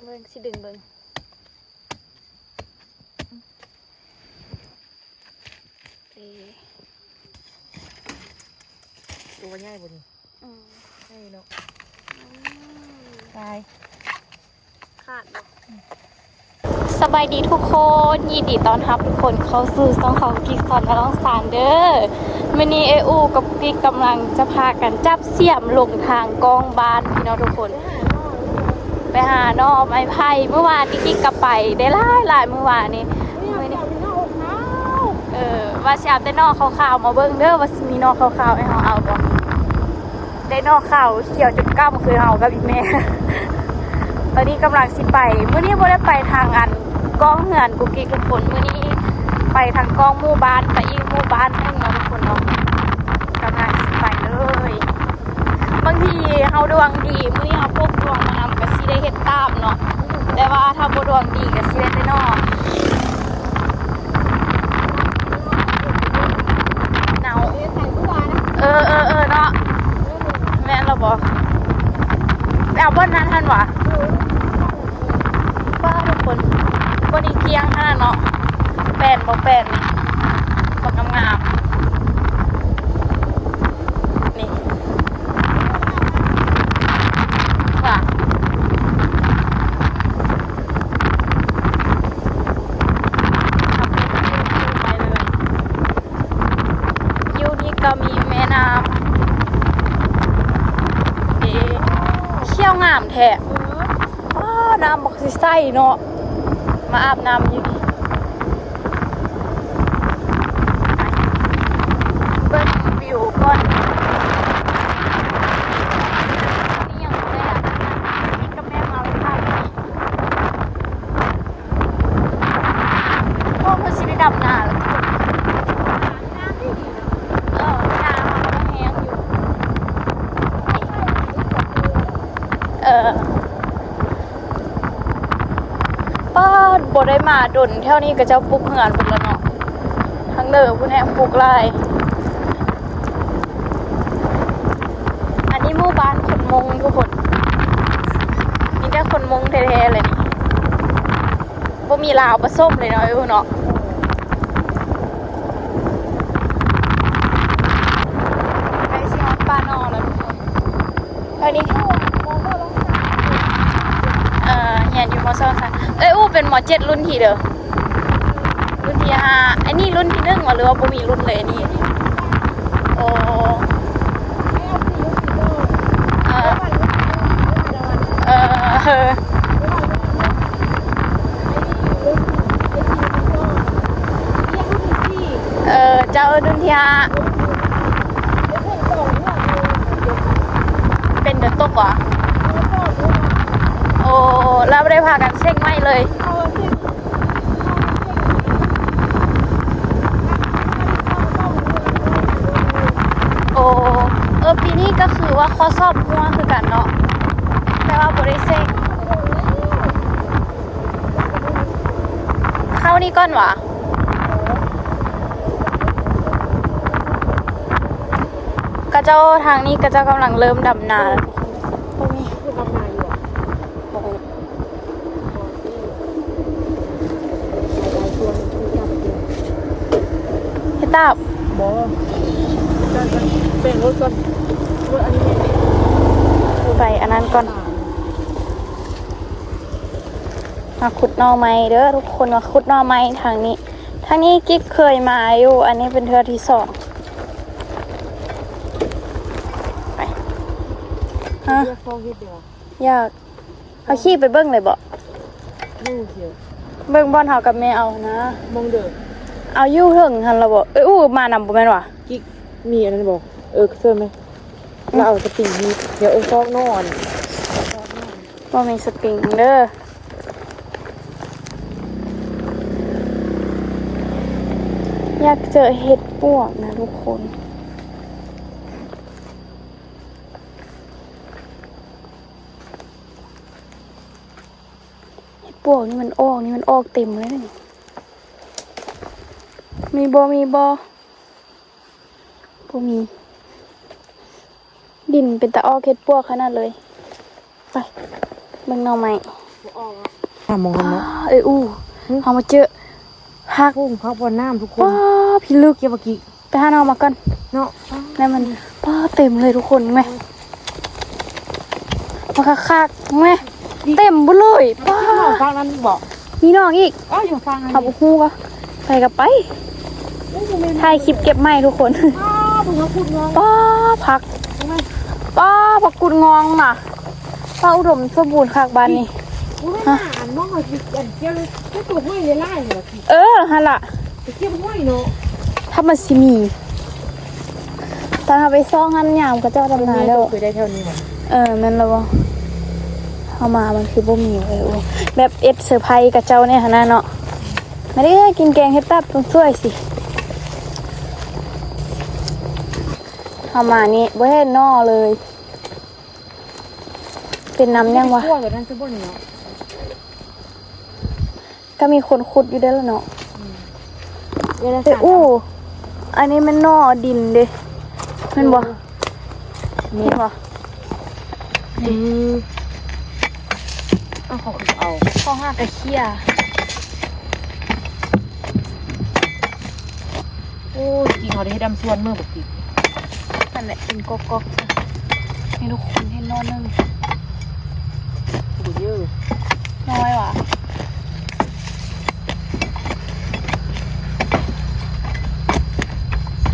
ເບິ່ງ ຊິດຶງເບິ່ງ ເອີ ໂຕໃຫຍ່ບໍ່ນີ້? ອືມ ໃຫຍ່ເນາະ ອືມ ຕາຍ ຂາດບໍ່? ສະບາຍດີທຸກຄົນ ຍິນດີຕ້ອນຮັບທຸກຄົນເຂົ້າສູ່ຊ່ອງຂອງກິກສອນນະນ້ອງສານເດີ. ມື້ນີ້ເອື້ອຍອູກັບກິກກຳລັງຈະພາກັນຈັບສ່ຽມລົງທາງກ້ອງບ້ານພີ່ນ້ອງທຸກຄົນ ໄປຫາໜໍ່ໄມ້ໄຜ່. ມື້ວານນີ້ກິກກໍໄປໄດ້ຫຼາຍໆ ມື້ວານນີ້ ມື້ນີ້ ເອີ ວ່າຊິເອົາແຕ່ໜໍ່ຂາວໆມາເບິ່ງເດີ ວ່າຊິມີໜໍ່ຂາວໆໃຫ້ເຮົາເອົາບໍ່? ໄດ້ໜໍ່ຂາວຂຽວຈົນກ້ຳຄືເຮົາກັບອີ່ແມ່. ຕອນນີ້ກຳລັງຊິໄປ ມື້ນີ້ບໍ່ໄດ້ໄປທາງອັນກ້ອງເຮືອນກຸກກິກທຸກຄົນ ມື້ນີ້ໄປທາງກ້ອງໝູ່ບ້ານ ໄປອີກໝູ່ບ້ານໜຶ່ງເນາະທຸກຄົນເນາະ. ກຳລັງຊິໄປເລີຍ ບາງທີເຮົາດວງດີ ມື້ນີ້ເຮົາພົກດວງມານຳ ກໍຊິໄດ້ເຮັດຕາມເນາະ ແຕ່ວ່າຖ້າບໍ່ດວງດີກໍຊິໄດ້ແຕ່ໜໍ່. ເນົາ ເອີ ເອີ ເອີ ເນາະ ແມ່ນລະບໍ່? ແລ້ວບ່ອນນັ້ນຫັ້ນຫວາ? ປ້າ ທຸກຄົນ ບໍ່ໄດ້ກຽງຂະໜາດເນາະ ແປ້ນບໍ່ແປ້ນນີ້ ບັກງາມໆ ນີ້ ຫວາ ຂັບລົດໄປເລີຍ. ຢູ່ນີ້ກໍມີແມ່ນ້ຳ ເອີ ຂຽວງາມແທ້ ເອີ ອ້າ ນ້ຳບັກຊິໃສເນາະ ມາອາບນ້ຳຢູ່ນີ້ ໄປ ເບິ່ງວິວກ່ອນ ນີ້ຍັງບໍ່ໄດ້ອາບນ້ຳ ນີ້ກໍແມ່ມາໄວ້ທ່ານີ້. ໂອ້ ເພິ່ນຊິໄດ້ດຳນາແລ້ວ ເອີ ນາເຮົາກໍແຫ້ງຢູ່ ເອີ ປ້າດ ບໍ່ໄດ້ມາດົນ ແຖວນີ້ເຂົາເຈົ້າປຸກເຮືອນເບິດແລ້ວເນາະ ທາງເໜືອພຸ້ນແຮງປຸກຫຼາຍ. ອັນນີ້ໝູ່ບ້ານຄົນມົ້ງທຸກຄົນ ມີແຕ່ຄົນມົ້ງແທ້ໆເລີຍນີ້ ບໍ່ມີລາວປະສົມເລີຍເນາະ ເອີເນາະ. ໃກ້ຊິຮອດປ່າໜອງແລ້ວທຸກຄົນ ອັນນີ້ ເອີ ຮຽນຢູ່ ມໍສອງ ຊັ້ນ ເອີ ອູ້ເປັນ ມໍເຈັດ ລຸ້ນທີເດີ ລຸ້ນທີຫ້າ ອັນນີ້ລຸ້ນທີໜຶ່ງຫວາ ຫຼືວ່າບໍ່ມີລຸ້ນເລີຍອັນນີ້? ໂອ້ ເອີ ເອີ ເອີ ເຈົ້າລຸ້ນທີຫ້າ ເປັນເດີຕົກຫວາ? ໂອ້ ແລ້ວບໍ່ໄດ້ພາກັນເສັງໃໝ່ເລີຍ? ໂອ້ ເອີ ປີນີ້ກໍຄືວ່າຂໍ້ສອບຮົ່ວຄືກັນເນາະ ແຕ່ວ່າບໍ່ໄດ້ເສັງ ເຂົ້ານີ້ກ່ອນຫວາ? ເຂົາເຈົ້າທາງນີ້ ເຂົາເຈົ້າກຳລັງເລີ່ມດຳນາ ບໍ່ມີ ເຮັດຕາບ ບໍ່ ແບ່ງລົດກ່ອນ ລົດອັນນີ້ ໄປອັນນັ້ນກ່ອນ ມາຂຸດໜໍ່ໄມ້ເດີທຸກຄົນ ມາຂຸດໜໍ່ໄມ້ທາງນີ້ ທາງນີ້ກິກເຄີຍມາຢູ່ ອັນນີ້ເປັນເທື່ອທີສອງ ໄປ ຮະ ຢາກ ເຮົາຂີ່ໄປເບິ່ງເລີຍບໍ? ເບິ່ງບ່ອນເຮົາກັບແມ່ເອົານະ ມອງເດີ ເອົາຢູ່ເທິງຫັ້ນລະບໍ? ເອີຍ ອູ້ມານຳບໍ່ແມ່ນຫວາ? ກິກມີອັນນັ້ນບໍ? ເອີ ເຊີນໄໝ? ລາວເອົາສະປຣິງນີ້ ດຽວເອີຍ ຊອກໜໍ່ ບໍ່ມີສະປຣິງເດີ ຢາກເຈີເຫັດປວກນະທຸກຄົນ. ເຫັດປວກນີ້ມັນອອກ ນີ້ມັນອອກເຕັມເລີຍ ມີບໍ່ ມີບໍ່? ບໍ່ມີ ດິນເປັນຕາອອກເຫັດປວກຂະໜາດເລີຍ ໄປ ເບິ່ງໜໍ່ໄມ້ ບໍ່ອອ ຫ້າໂມງແລ້ວເນາະ ອ້າ ເອີຍ ອູ້ ຫຶ ເຮົາມາເຈີຜັກ ປູກຜັກບ່ອນນ້ຳທຸກຄົນ ປ້າ ພິລຶກ ເກັບມາກິກ ໄປຫາໜໍ່ມາກ່ອນເນາະ ແມ່ນມັນ ປ້າ ເຕັມເລີຍທຸກຄົນ ແມ່ ມາຄັກໆ ແມ່ ເຕັມເບິດເລີຍ ປ້າ ຟັງນັ້ນອີກບໍ ມີໜອງອີກ ເຮົາບໍ່ຮູ້ວ່າ ໄປກໍໄປ ຖ່າຍຄລິບເກັບໃໝ່ທຸກຄົນ ປ້າ ຜັກ ປ້າ ຜັກກຸດງອງນະ ປ້າ ອຸດົມສົມບູນຄັກບ້ານນີ້ ເອີ ຫັ້ນລະ ໄປເກັບຫອຍເນາະ ຖ້າມັນຊິມີ ຕອນເຮົາໄປຊອກຫັ້ນຍາມເຂົາເຈົ້າດຳນາແລ້ວ ເຄີຍໄດ້ແຖວນີ້ບໍ່ ເອີ ແມ່ນລະບໍ່ ເຮົາມາມັນຄືບໍ່ມີເວີຍ ໂອ້ ແບບເຮັດເຊີໄພຂະເຈົ້າແດ່ຫັ້ນນະເນາະ ມາເດີ ກິນແກງເຫັດຕັບ ຕ້ອງຊ່ວຍຊິ ເຮົາມານີ້ບໍ່ເຫັນໜໍ່ເລີຍ ເປັນນຳຫຍັງວະ ກໍມີຄົນຂຸດຢູ່ເດ້ລະເນາະ ອືມ ເອີ ອູ້ ອັນນີ້ແມ່ນໜໍ່ດິນເດ້ ແມ່ນບໍ່ ເອີ ເຫັນບໍ່ ອືມ ເອົາ ເຂົາຄືເອົາ ເຂົາຫາກະເຄຍ ໂອ້ຍ ກິກເຮົາໄດ້ເຮັດດຳສວນມື້ບໍ່ກິກ ຫັ້ນແຫຼະ ເປັນກອກໆ ໃຫ້ທຸກຄົນເຫັນໜໍ່ໜຶ່ງ ໂອ້ ເຢີ ນ້ອຍຫວາ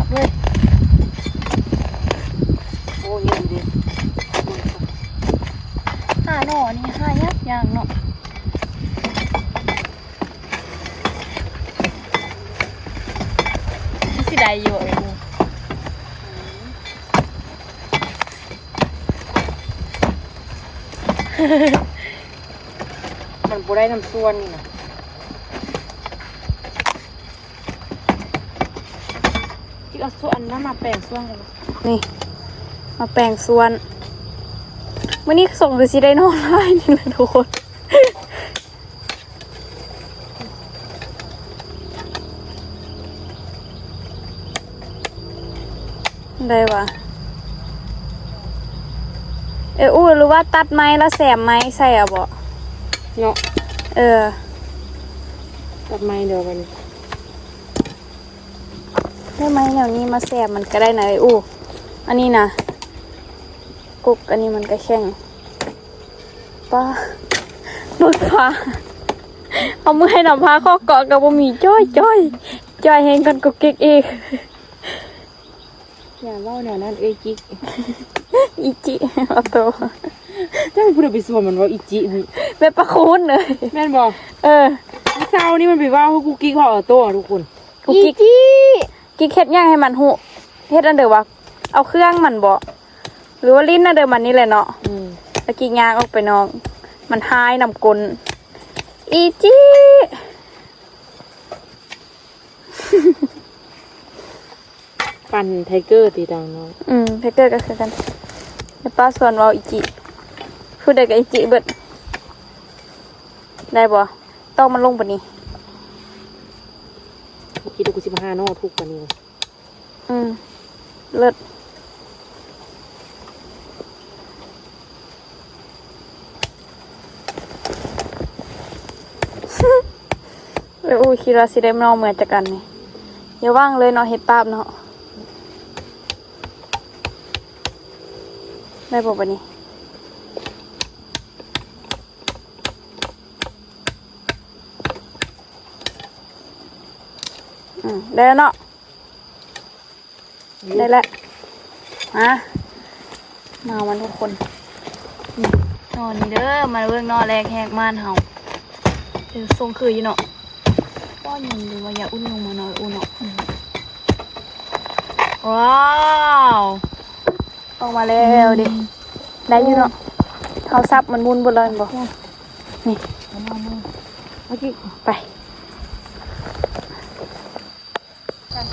ເວີຍ ໂອ້ ເຍອະຢູ່ເດ້ ຫາໜໍ່ນີ້ຫາຍາກໆເນາະ. ມັນຊິໄດ້ຢູ່ບໍ່ເອື້ອຍ? ມັນບໍ່ໄດ້ນຳສວນນີ້ນະ. ຈິກເອົາສວນນຳມາແປງສວນກັນ. ນີ້ ມາແປງສວນ. ມື້ນີ້ສົງໄປຊິໄດ້ນອນຫຼາຍນີ້ແຫຼະທຸກຄົນ. ໄດ້ຫວາ? ເອີ ອູ້ ຫຼືວ່າຕັດໄມ້ລະແຊມໄມ້ໃສ່ເອົາບໍ? ເນາະ ເອີ ຕັດໄມ້ດຽວກັນ. ໄດ້ໄມ້ແນວນີ້ມາແຊມມັນກະໄດ້ນະເອີຍອູ້. ອັນນີ້ນະ ກົກອັນນີ້ມັນກະແຂງ. ປ້າ ເບິ່ງຟ້າ ເອົາມືໃຫ້ນຳພາຂໍເກາະກະບໍ່ມີ. ຈ້ອຍ ຈ້ອຍ ຈ້ອຍແຮງກ່ອນກົກກິກອີກ. ຢ່າເວົ້າແນວນັ້ນເອີຍຈິກ. ອີຈິ ເອົາໂຕ ຈັກຜູ້ໃດໄປຊວນມັນເວົ້າອີຈິ. ແມ່ປາຄູນເອີຍ ແມ່ນບໍ່? ເອີ ມື້ເຊົ້ານີ້ມັນໄປເວົ້າໃຫ້ກຸກກິກເວົ້າເອົາໂຕທຸກຄົນ. ກຸກກິກ ກິກເຮັດຫຍັງໃຫ້ມັນຮູ້? ເຮັດອັນເດີວ່າ ເອົາເຄື່ອງມັນບໍ? ຫຼືວ່າຫຼິ້ນອັນເດີມັນນີ້ແຫຼະເນາະ. ອືມ ແລ້ວກິກຍ່າງອອກໄປນອກ ມັນຮ້າຍນຳກົ້ນ. ອີຈິ ປັ່ນໄທເກີຕິດາງນ້ອຍ. ອືມ ໄທເກີກະຄືກັນ. ແມ່ປ້າຊວນເວົ້າອີຈິ ຜູ້ໃດກະອີຈິເບິດ. ໄດ້ບໍ່? ຕອກມັນລົງປານນີ້. ຄິດວ່າກູຊິມາຫາໜໍ່ທຸກປານນີ້. ອືມ ເລີດ. ເອີ ອູ້ ຄິດວ່າຊິໄດ້ໜໍ່ເມືອຈັກອັນນີ້. ຢ່າຫວັງເລີຍເນາະ ເຫັດຕາບເນາະ. ໄດ້ບໍ່ບາດນີ້? ອືມ ໄດ້ແລ້ວເນາະ. ໄດ້ແລ້ວ ມາ ມາມາທຸກຄົນ. ນີ້ ໜໍ່ນີ້ເດີ ມາເບິ່ງໜໍ່ແລກແຫກໝານເຮົາ. ເອີ ຊົງຄືຢູ່ເນາະ. ປ້ອນຍັງດູວ່າຢ່າອຸ່ນລົງມາໜ້ອຍອຸ່ນເນາະ. ວ້າວ ອອກມາແລ້ວເດ້. ອືມ ໄດ້ຢູ່ເນາະ. ເຮົາສັບມັນໝຸ່ນເບິດແລ້ວແມ່ນບໍ່? ນີ້ ເອົາມາ ເອົາມາ ເອົາກິກ ໄປ.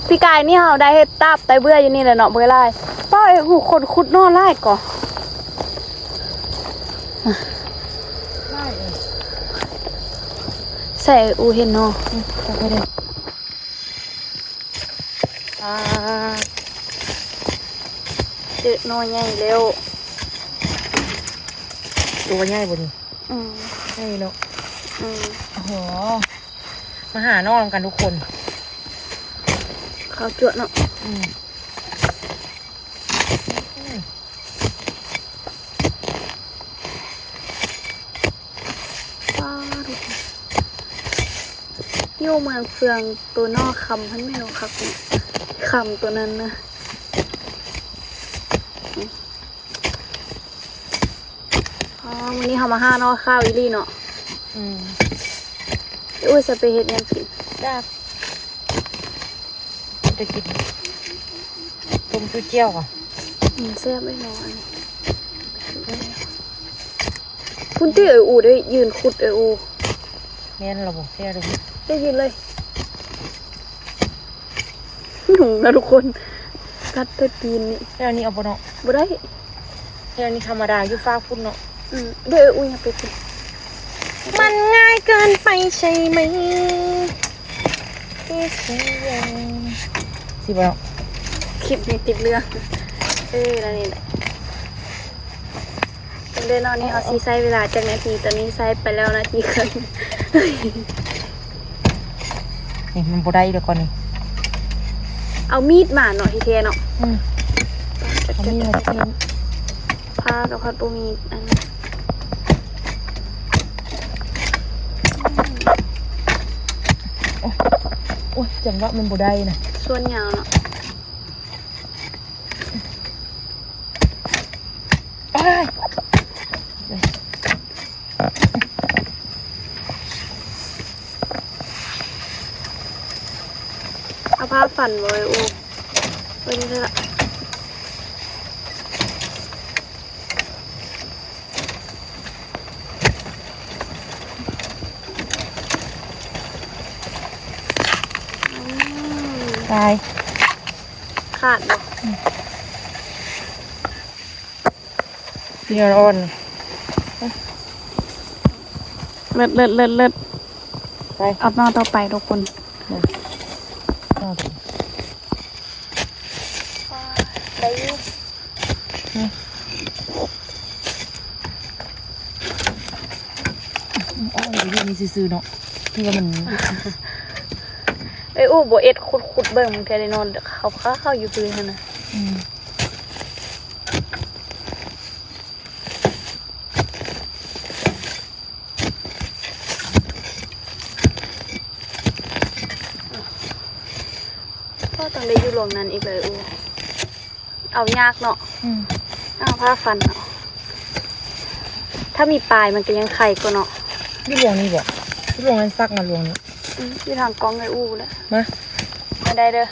ປີກາຍນີ້ເຮົາໄດ້ເຫັດຕາບໄຕ້ເບື່ອຢູ່ນີ້ແຫຼະເນາະ ບໍ່ຫຼາຍ. ປ້າເອີຍ ຄົນຂຸດໜໍ່ຫຼາຍກໍ ຫຼາຍເອີຍ. ໃສ່ອູເຫັນເນາະ. ອືມ ຈັບໄປເດີ. ອ່າ ເຈີໜໍ່ໃຫຍ່ແລ້ວ. ໂຕໃຫຍ່ບໍ່ນີ້? ອືມ ໃຫຍ່ເນາະ. ອືມ ໂອ້ໂຫ ມາຫານ້ອງນຳກັນທຸກຄົນ ຂາວຈັ້ວເນາະ ອືມ ປ້າດ ຢູ່ເມືອງເຟືອງ ໂຕໜໍ່ຄຳຫັ້ນແມ່ນບໍ່ຄັກນີ້ ຄຳໂຕນັ້ນນະ. ອໍ ມື້ນີ້ເຮົາມາຫາໜໍ່ຂາວອີ່ຫຼີເນາະ. ອືມ ເອື້ອຍ ຊິໄປເຮັດຫຍັງກິນ? ຈາກ ໄດ້ກິນ ຕົ້ມຈຸ້ຍຈຽວກໍ ອືມ ແຊບເລີຍເນາະ ອັນນີ້. ພຸ້ນຕິ ເອື້ອຍອູ ໄດ້ຢືນຂຸດ ເອື້ອຍອູ. ແມ່ນລະບໍ່? ແທ້ເລີຍ ໄດ້ຢືນເລີຍ. ຫຍຸ້ງນະທຸກຄົນ ກັດແຕ່ຕີນນີ້. ແຖວນີ້ເອົາບໍ່ເນາະ? ບໍ່ໄດ້ ແຖວນີ້ທຳມະດາ ຢູ່ຟາກພຸ້ນເນາະ. ອືມ ເດີ ອຸ້ຍ ຢ່າໄປພຸ້ນ. ມັນງ່າຍເກີນໄປໃຊ່ໄໝ? ທີ່ຊິ ຊິບໍ່ເນາະ? ຄລິບນີ້ຕິດເລື່ອງ. ເອີ ນັ້ນນີ້ແຫຼະ. ເດີເນາະ ນີ້ເຮົາຊິໃຊ້ເວລາຈັກນາທີ? ຕອນນີ້ໃຊ້ໄປແລ້ວນາທີເຄິ່ງ. ນີ້ມັນບໍ່ໄດ້ເດີກ່ອນນີ້ ເອົາມີດມາເນາະ ທີ່ແທ້ເນາະ. ອືມ ເອົາມີດມາແທນ ຜ້າກໍພັດບໍ່ມີອັນ. ໂອ້ຍ ໂອ້ຍ ຈັງຫວະມັນບໍ່ໄດ້ນະ ສ່ວນຍາວເນາະ. ອ້າຍ ເອົາຜ້າຟັນບໍ່ ເອື້ອຍອູ ເບິ່ງເດີລະ. ອືມ ຕາຍ ຂາດບໍ່? ອືມ ສີອ່ອນໆ ເລີດ ເລີດ ເລີດ ເລີດ. ໄປ ອອດໜໍ່ຕໍ່ໄປທຸກຄົນ. ໄດ້ຢູ່ ອືມ ອ່ອນຢູ່ນີ້ຊື່ໆເນາະ ຄືວ່າມັນ ເອີຍ ອູ ບໍ່ເອັດຂຸດໆເບິ່ງ ບາງເທື່ອໄດ້ນອນຄາວໆຢູ່ພື້ນຫັ້ນນະ. ອືມ ກໍຕ້ອງໄດ້ຢູ່ລວງນັ້ນອີກເລີຍອູ ເອົາຍາກເນາະ. ອືມ ເອົາຜ້າຟັນເອົາ ຖ້າມີປາຍມັນກໍຍັງໄຄກວ່າເນາະ. ຢູ່ລວງນີ້ບໍ່? ຢູ່ລວງນັ້ນສັກມາລວງນີ້. ອືມ ຢູ່ທາງກ້ອງເອື້ອຍອູເດີ ມາ ມາໄດ້ເດີ.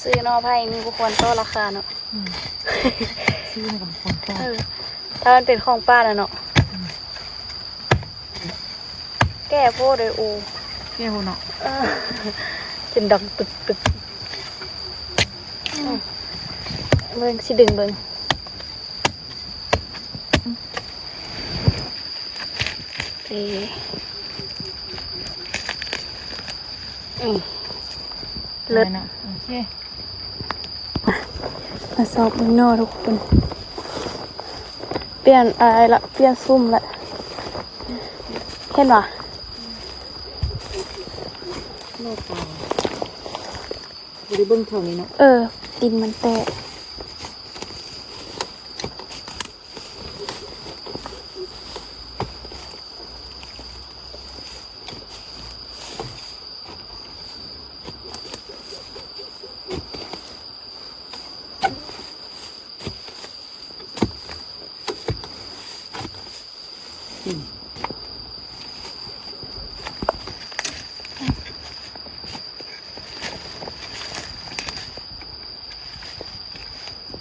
ຊື້ໜໍ່ໄຜ່ນີ້ບໍ່ຄວນຕໍ່ລາຄາເນາະ. ອືມ ຊື້ນີ້ກໍບໍ່ຄວນຕໍ່ ເອີ ຖ້າມັນເປັນຂອງປ່ານະເນາະ. ອືມ ແກ່ໂພດເດີອູ ແກ່ໂພດເນາະ. ເອີ ຈົນດັງຕຶກໆ. ອືມ ເບິ່ງ ຊິດຶງເບິ່ງ. ເອີ ອືມ ເລີດ ໄດ້ເນາະ ໂອເຄ. ມາຊອກເບິ່ງໜໍ່ທຸກຄົນ ປ່ຽນອາຍລະ ປ່ຽນຊຸມລະ ເຫັນບໍ່? ໜໍ່ຂາວ ບໍ່ໄດ້ເບິ່ງເທົ່ານີ້ເນາະ. ເອີ ຕີນມັນແຕກ.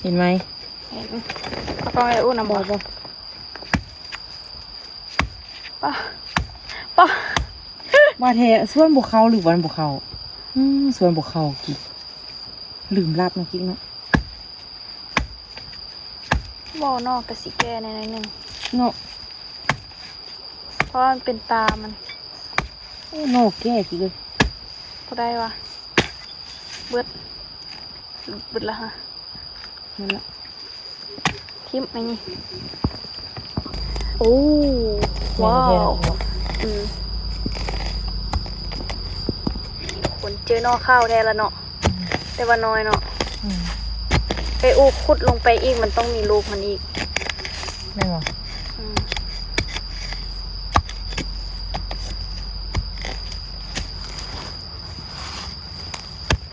ເຫັນໄໝ? ເຫັນ. ເອົາກ້ອງໃຫ້ອູ້ນຳບໍ່? ບໍ່. ປ້າ ປ້າ ວ່າແທ້ ຊວນບໍ່ເຂົ້າ ຫຼືວ່າບໍ່ເຂົ້າ? ອືມ ຊວນບໍ່ເຂົ້າກິ ລືມລັບເນາະກິເນາະ. ບໍ່ ນອກກະຊິແກ່ແດ່ໜ້ອຍໜຶ່ງເນາະ ເພາະວ່າມັນເປັນຕາມັນ. ໂອ້ ໜໍ່ແກ່ຊິເອີຍ ບໍ່ໄດ້ວ່າ ເບິດ ເບິດລະຫະ ນັ້ນລະ ຖິ້ມໄປນີ້ ໂອ້ ແມ່ນແທ້ ວ້າວ ເນາະ ອືມ ຄົນເຈີໜໍ່ຂາວແທ້ລະເນາະ ອືມ ແຕ່ວ່ານ້ອຍເນາະ ອືມ ໄອ້ອູຂຸດລົງໄປອີກ ມັນຕ້ອງມີລູກມັນອີກ ແມ່ນບໍ່? ອືມ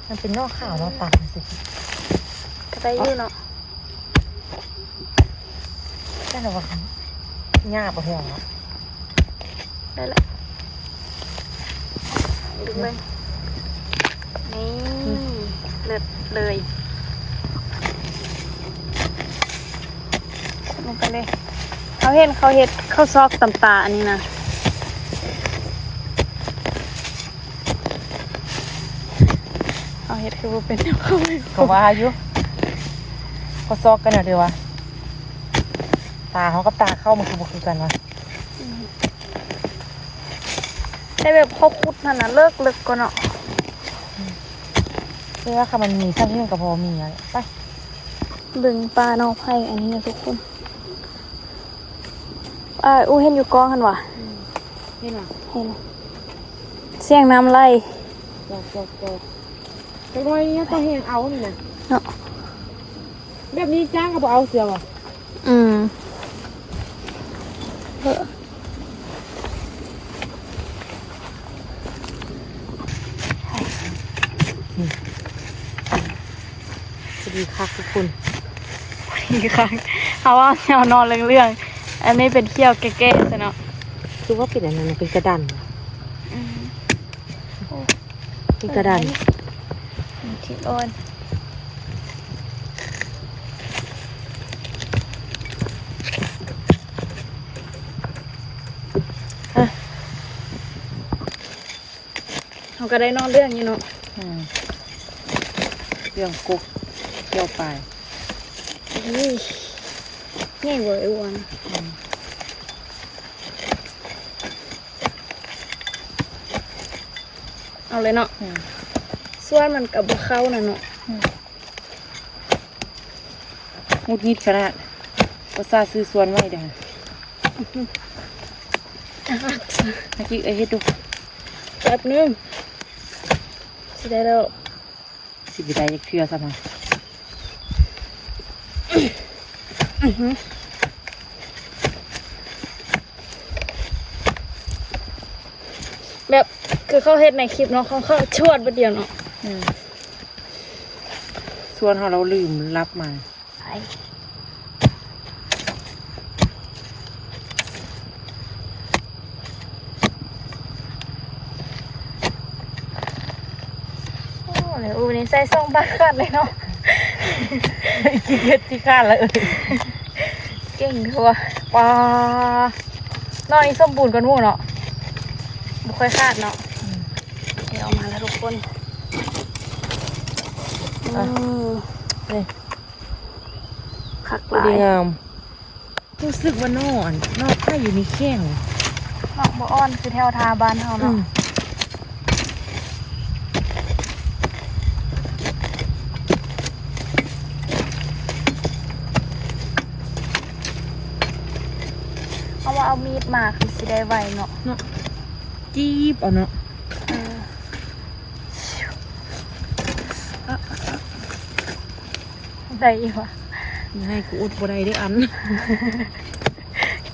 ມັນເປັນໜໍ່ຂາວເນາະ ຕັດຈັ່ງຊີ້ ກໍໄດ້ຢູ່ເນາະ ແຕ່ວ່າຫຍ້າບໍ່ແຫ້ງເນາະ ໄດ້ລະ ດຶງເບິ່ງ ນີ້ ອືມ ເລີດເລີຍ ຂຸດລົງໄປເລີຍ ເຮົາເຫັນເຂົາເຮັດ ເຂົາຊອກຕຳຕາອັນນີ້ນະ ເຮົາເຮັດຄືບໍ່ເປັນແນວເຂົາເລີຍ ກໍວ່າຢູ່ ເຂົາຊອກກັນນະ ເດີວ່າ ຕາເຮົາກັບຕາເຂົາມັນຄືບໍ່ຄືກັນວະ ອືມ ແຕ່ແບບເຂົາຂຸດຫັ້ນນະ ເລິກໆ ກ່ອນເນາະ ແຕ່ວ່າຄັນມັນມີຊັ້ນນີ້ມັນກໍພໍມີຫັ້ນແຫຼະ ໄປ ເບິ່ງປ່າໜໍ່ໄຜ່ອັນນີ້ນະທຸກຄົນ ອ້າຍ ອູເຫັນຢູ່ກ້ອງຫັ້ນຫວາ? ອືມ ເຫັນຫວາ? ເຫັນ ສຽງນ້ຳໄຫຼ ຈອກໆໆ ຈັກໜ້ອຍນີ້ຕ້ອງແຮງເອົານີ້ນະ ເນາະ ແບບນີ້ຈ້າງກໍບໍ່ເອົາເສືອຫວາ? ອືມ ເອີ ພໍດີຄັກທຸກຄົນ ພໍດີຄັກ ເຮົາວ່າແນວນອນເລື່ອງໆ ອັນນີ້ເປັນຂຽວແກ່ໆ ຊະເນາະ ຄືວ່າເປັນອັນນັ້ນ ເປັນກະດັນ ອືມ ໂອ້ ເປັນກະດັນ ເອີ ນີ້ ນີ້ທິດອ່ອນ ອ່ະ ເຮົາກໍໄດ້ນອນເລື່ອງຢູ່ເນາະ ອືມ ເລື່ອງກົກກ່ຽວປາຍ ອຸ້ຍ ໃຫຍ່ເວີຍອ້ວນ ອືມ ເອົາເລີຍເນາະ ອືມ ສ່ວນມັນກໍບໍ່ເຂົ້ານະເນາະ ອືມ ຫງຸດຫງິດຂະໜາດ ອຸດສ່າຊື້ສ່ວນໃໝ່ເດ້ ໃຫ້ກິເອີຍເຮັດດູ ແປັບໜຶ່ງ ຊິໄດ້ແລ້ວ ຊິບໍ່ໄດ້ຈັກເທື່ອຊ້ຳ ອື ແບບຄືເຂົາເຮັດໃນຄລິບເນາະ ຂອງເຂົາຊວດບາດດຽວເນາະ ອື ຊວນເຮົາ ເຮົາລືມລັບມາ ໄປ ໂອ້ ນີ້ ໂອ້ ນີ້ໃສ່ສອງບາດຂາດເລີຍເນາະ ຂີ້ເກຍດຂີ້ຄ້ານລະເອີຍ ເກັ່ງທົ່ວ ປາ ໜໍ່ນີ້ສົມບູນກວ່າໝູ່ເນາະ ບໍ່ຄ່ອຍຂາດເນາະ ອືມ ເອົາມາແລ້ວທຸກຄົນ ອື ນີ້ ຄັກຫຼາຍ ດີງາມ ຮູ້ສຶກວ່າໜໍ່ ໜໍ່ໄຜ່ຢູ່ນີ້ແຂງ ເນາະ ບໍ່ອ່ອນຄືແຖວທ່າບ້ານເຮົາເນາະ ອືມ ເຮົາວ່າເອົາມີດມາຄືຊິໄດ້ໄວເນາະ ເນາະ ຈີບເອົາເນາະ ເອີ ໄດ້ຢູ່ຫວາ? ໃຫ້ກູອົດບໍ່ໄດ້ເດີ້ອັນ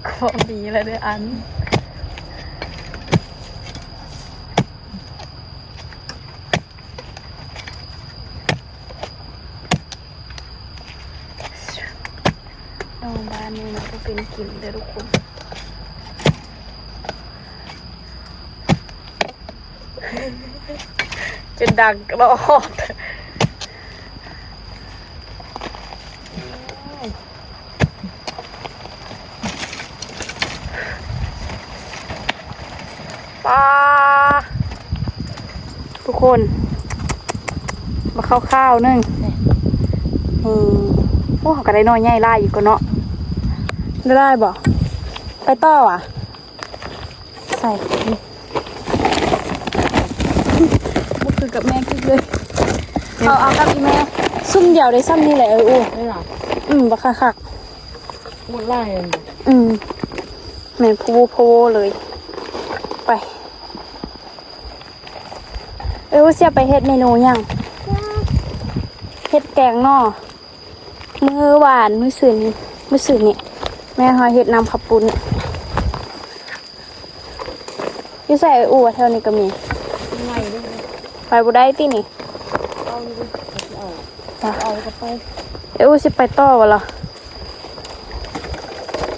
ຂໍມີລະເດີ້ອັນ ນ້ອງບ້ານນີ້ມັນກໍເປັນກິນເດີ້ທຸກຄົນ. ຈົນດັງກະລອດ ປາ ທຸກຄົນ ມາເຂົ້າຄາວໜຶ່ງ ເອີ ໂອ້ ເຮົາກະໄດ້ໜໍ່ໃຫຍ່ຫຼາຍຢູ່ກະເນາະ ໄດ້ຫຼາຍບໍ່? ໄປຕໍ່ຫວາ? ໃສ່ ຄືກັບແມ່ກິກເລີຍ. ເອົາ ເອົາກັບອີ່ແມ່ ຊຸມດຽວໄດ້ຊ່ຳນີ້ແຫຼະ. ເອີ ອູ້ ນີ້ຫວາ? ອືມ ບັກຄັກໆ ໝົດຫຼາຍ. ອືມ ແມ່ນ ໂພໂວ ໂພໂວເລີຍ. ໄປ ເອີ ຊິໄປເຮັດເມນູຫຍັງ? ເຮັດແກງໜໍ່. ມື້ວານ ມື້ຊືນ ມື້ຊືນນີ້ ແມ່ເຮົາເຮັດນ້ຳເຂົ້າປຸ້ນ. ຢູ່ໃສເອີຍ? ອູ້ ແຖວນີ້ກໍມີ. ໄປບໍ່ໄດ້ຕິນີ້? ເອົາຢູ່ເດີ ເອົາ ເອົາກໍໄປ. ເອີຍ ອູ້ ຊິໄປຕໍ່ບໍ່ລະ?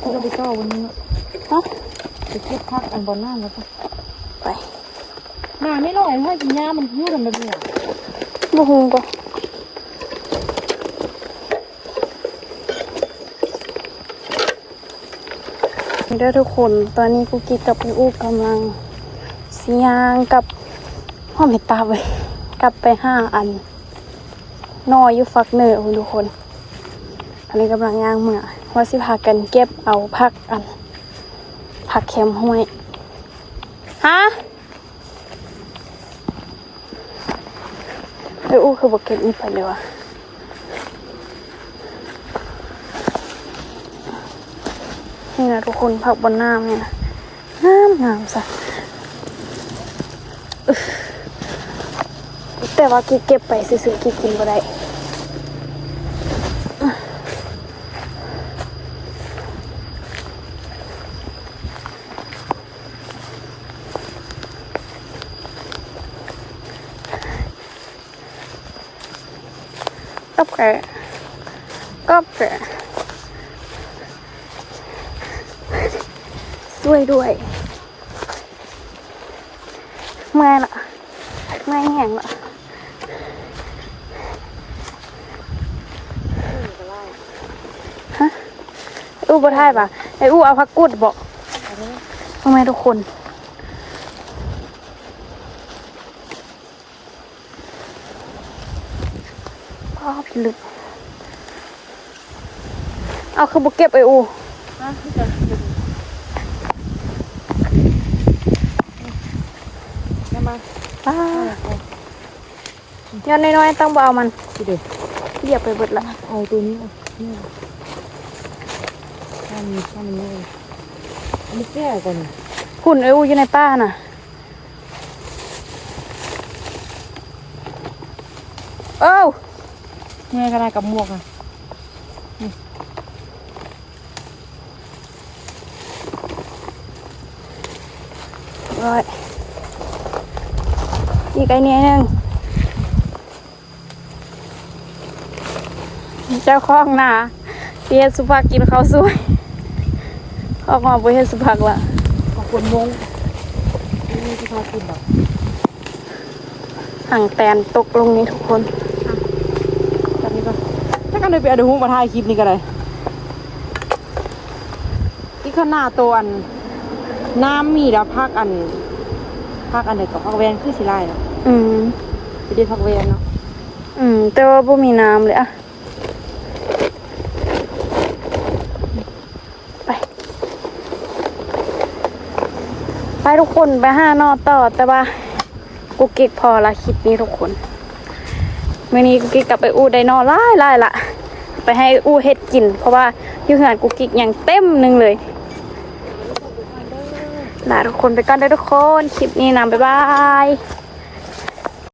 ເຮົາໄປຕໍ່ວັນນີ້ເນາະ. ຮະ? ໄປເກັບຜັກອັນບ່ອນນ້ຳແລ້ວກໍໄປ. ໝາແມ່ນ້ອຍໃຫ້ກິນຫຍ້າ ມັນຢູ່ນຳແບບນີ້ຫວາ? ບໍ່ຮູ້ກໍ. ເດີທຸກຄົນ ຕອນນີ້ກຸກກິກກັບເອື້ອຍອູ້ກຳລັງຊິຍ່າງກັບ ຫອມເຫັດຕາບເວີຍ ກັບໄປຫາອັນໜໍ່ຢູ່ຝັກເໜືອພຸ້ນທຸກຄົນ. ອັນນີ້ກຳລັງຍ່າງເມືອ ວ່າຊິພາກັນເກັບເອົາຜັກອັນ ຜັກແຄມຫ້ວຍ. ຮະ? ເອີຍ ອູ້ ຄືບໍ່ເກັບນີ້ໄປເລີຍຫວາ? ນີ້ນະທຸກຄົນ ຜັກບ່ອນນ້ຳນີ້ນະ ງາມໆຊະ. ແຕ່ວ່າກິກເກັບໄປຊື່ໆ ກິກກິນບໍ່ໄດ້. ກັບແກະ ກັບແກະ ຊ່ວຍດ້ວຍ. ເມື່ອຍລະ ເມື່ອຍແຮງລະ. ຮະ? ອູ້ ບໍ່ຖ່າຍຫວາ? ເອີຍ ອູ້ ເອົາຜັກກູດບໍ? ເອົາໄໝທຸກຄົນ? ອໍ ພິລຶກ ເອົາ ຄືບໍ່ເກັບເອີຍອູ? ຮະ? ຄືກັນ ເກັບມາ ປ້າ ຍອດນ້ອຍໆ ຕ້ອງບໍ່ເອົາມັນ ຊິເດ ລຽບໄປເບິດລະ. ເອົາໂຕນີ້ ນີ້ ອັນນີ້ ອັນນີ້ ອັນນີ້ແກ້ວກ່ອນ ພຸ້ນເອີຍອູ ຢູ່ໃນປ່າຫັ້ນນະ. ເອີ ເມື່ອຍຂະໜາດກັບໝວກນະ. ໂອ້ຍ ອີກໄກໜ້ອຍໜຶ່ງ. ເຈົ້າຂອງນາຊິເຮັດສຸຜັກກິນເຂົ້າສວຍ ອອກມາບໍ່ເຮັດສຸຜັກລະ ຂອບຄຸນມົ້ງ ບໍ່ມີສຸຜັກກິນດອກ. ຫາງແຕນຕົກລົງນີ້ທຸກຄົນ ອ່ະ ແບບນີ້ກໍ ຈັກອັນໃດໄປເອົາຮູບມາຖ່າຍຄລິບນີ້ກໍໄດ້. ອີກຂະໜາດໂຕອັນ ນ້ຳມີແລ້ວ ຜັກອັນ ຜັກອັນໃດກໍ ຜັກແວ່ນຄືຊິຫຼາຍເນາະ. ອືມ ຊິໄດ້ຜັກແວ່ນເນາະ. ອືມ ແຕ່ວ່າບໍ່ມີນ້ຳເລີຍອະ. ໄປ ໄປທຸກຄົນ ໄປຫາໜໍ່ຕໍ່ ແຕ່ວ່າ ກຸກກິກພໍລະຄລິບນີ້ທຸກຄົນ. ມື້ນີ້ກຸກກິກກັບເອື້ອຍອູໄດ້ໜໍ່ຫຼາຍໆລະ ໄປໃຫ້ເອື້ອຍອູເຮັດກິນ ເພາະວ່າຢູ່ເຮືອນກຸກກິກຍັງເຕັມໜຶ່ງເລີຍ. ລາທຸກຄົນໄປກ່ອນເດີທຸກຄົນ ຄລິບນີ້ນະ ບາຍບາຍ.